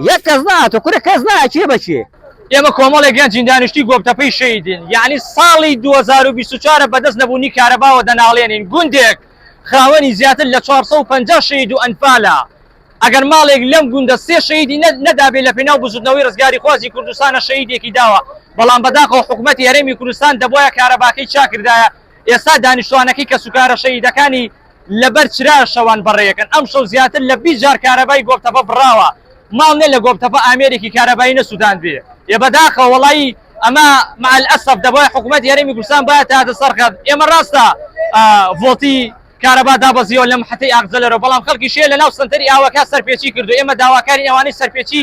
یەک کەس نەهاتووە کورە کەس نایە کێ بە کێ. ئێمە کۆمەڵێک گەنجین دانیشتوی گۆپتەپەی شەهیدین یەعنی ساڵی 2024 بەدەست نەبوونی کارەباوە دەناڵێنین گوندێک خاوەنی زیاتر لە 450 شەهید و ئەنفالە ئەگەر ماڵێک لەم گوندە سێ شەهیدی نەدابێ لە پێناو بزوتنەوەی ڕزگاریخوازی کوردستانە شەهیدێکی داوە بەڵام بەداخەوە حکومەتی هەرێمی کوردستان دەبوایە کارەباکەی چاکردایە ئێستا دانیشتوانەکەی کەسوکارە شەهیدەکانی لەبەر چرا شەوان بەڕێیەکەن، ئەمشەو زیاتر لە 20 جار کارەبای گۆپتەپە بڕاوە، ماڵ نیە لە گۆپتەپە ئامێرێکی کارەبایی نەسوتاندبێ، ئێ بەداخەوە وەڵایی ئەمە مع الاسف دەبوایە حکومەتی هەرێمی کوردستان بایەتایەتە سەر خەت، ئێمە ڕاستە ڤۆڵتی کارەبا دابەزیوە لە محەتەی ئاغجەلەرەوە بەڵام خەڵکی شێ لەناو سەنتەری ئاوەکە سەرپێچی کردو ئێمە داواکارین ئەوانەی سەرپێچی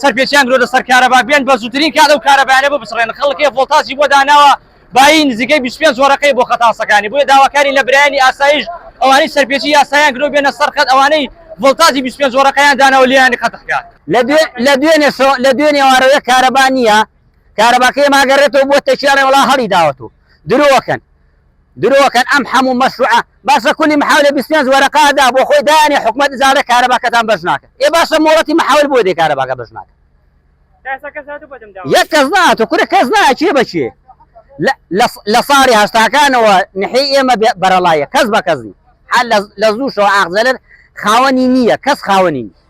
سەرپێچیان کردۆتە سەر کارەبا بێن بە زووترین کات ئەو کارەبایانە بپچڕێنن خەڵکێ ڤۆڵتاجی بۆ داناوە بایی نزیکەی 25 وەرەقەی بۆ خەتاسەکانی بۆیە داواکارین لە برایانی ئاسایش ئەوانەی سەرپێچی یاسایان کردوە بێنە سەر خەت ئەوانەی ڤۆڵتاجی 25 وەرەقەیان داناوە لێیانی قەتع کات. لە دوێنێ شەو لە دوێنێ ئێوارەوە کارەبا نییە کارەباکەی ماگەڕێتەوە بۆ تەکیە وڵا هەڵی داوەتەوە درۆکەن درۆکەن ئەم هەموو مەشروعە باشە کولی محاولە 25 وەرەقە دا بۆ خۆی دانێ حکومەت ئیجازە کارەباکەتان بەش ناکە ئێ باشە مۆڵەتی محاول بۆ دێ کارەباکە بەش ناکە یەک کەس نەهاتوو کورە کەس نایە کێ بە کێ لە ساڵی هەشتاکانەوە نحی ئێمە بەرەڵایە کەس بە کەس نی حال لە زووشەوە ئاغزەلەر خاوەنی نییە کەس خاوەنی نیە.